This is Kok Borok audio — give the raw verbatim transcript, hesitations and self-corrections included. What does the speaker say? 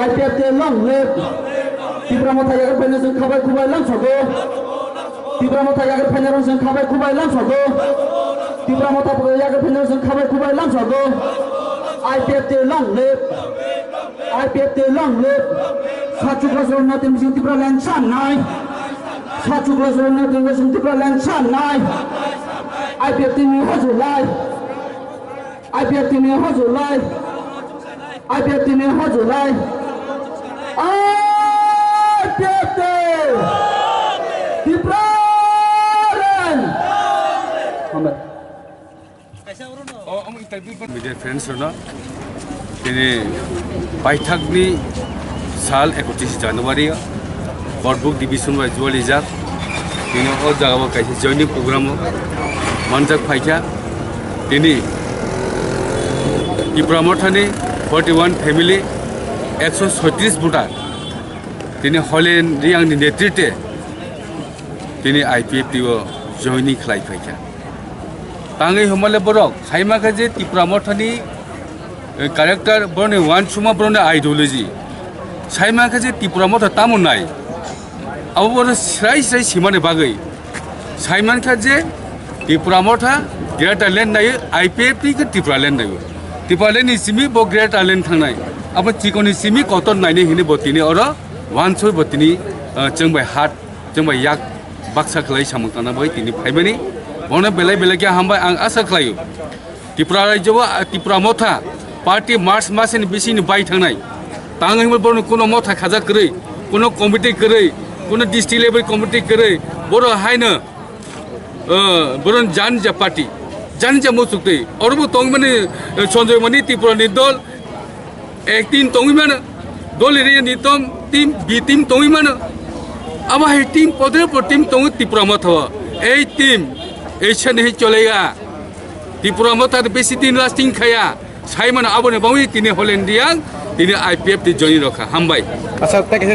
I P F T long live. Tipra Motha yagar phaina chwng khabai khubai lamsogo. Tipra Motha yagar phaina rong chwng khabai khubai lamsogo. Tipra Motha yagar phaina rong chwng khabai khubai lamsogo. I P F T long live. I P F T long live. Sachukla Srona Timsing Tipra Land Channai. Sachukla Srona Timsing Tipra Land Channai. I P F T ni hojulai. I P F T ni hojulai. I P F T ni hojulai. I P F T. Tipraland. Hambai. Media friends rokno tini paithakni sal ekotris January o Borbuk division bai jualijak tini o jaga o kaisa joining program o manjak phaikha. Tini Tipra Mothani forty one family ekso soitris voter tini Holen Riang ni netritwe tini I P F T o joining khlai phaikha. Tangwi hwnmale borok saimankha je Tipra Mothani, eh, character, boroni wansukma, boroni ideology. Saimankha je Tipra Motha tamo nai. Abo bono srai srai simani bagwi. Saimankha je Tipra Motha Greater Land naio, I P F T khe Tipra Land naio. Tipra Land ni simi bo Greater Land thangnai. Abo chikoni simi kotor naini hini bo tini oro wansoi bo tini, eh, chwng bai hat. Chwng bai yak baksa khlai samung tangna bai tini phaimani. Bono belai belai khe hambai ang asa khlaio. Tripura rajyo o, ah, Tipra Motha party March masni bisingni bai thangnai. Tang hwnba bono kuno motha khajak kwrwi, kuno committee kwrwi, kuno district level committee kwrwi. Boro haino, ah, boron janija party, janija muchuk twi. Orobo tongmani, eh, Sanjay Mani Tripura ni dol, ek team tongwi mano, dol area ni tom team, B team tongwi mano. Abo hai team podre por team tongo Tipra Motha o. Ei team, ei sene hai cholega. Tipra Motha besi din lasting khaya. Sai mano aboni bangwi tini Holen Riang, tini I P F T join rokha. Hambai. Asa, tei kaisa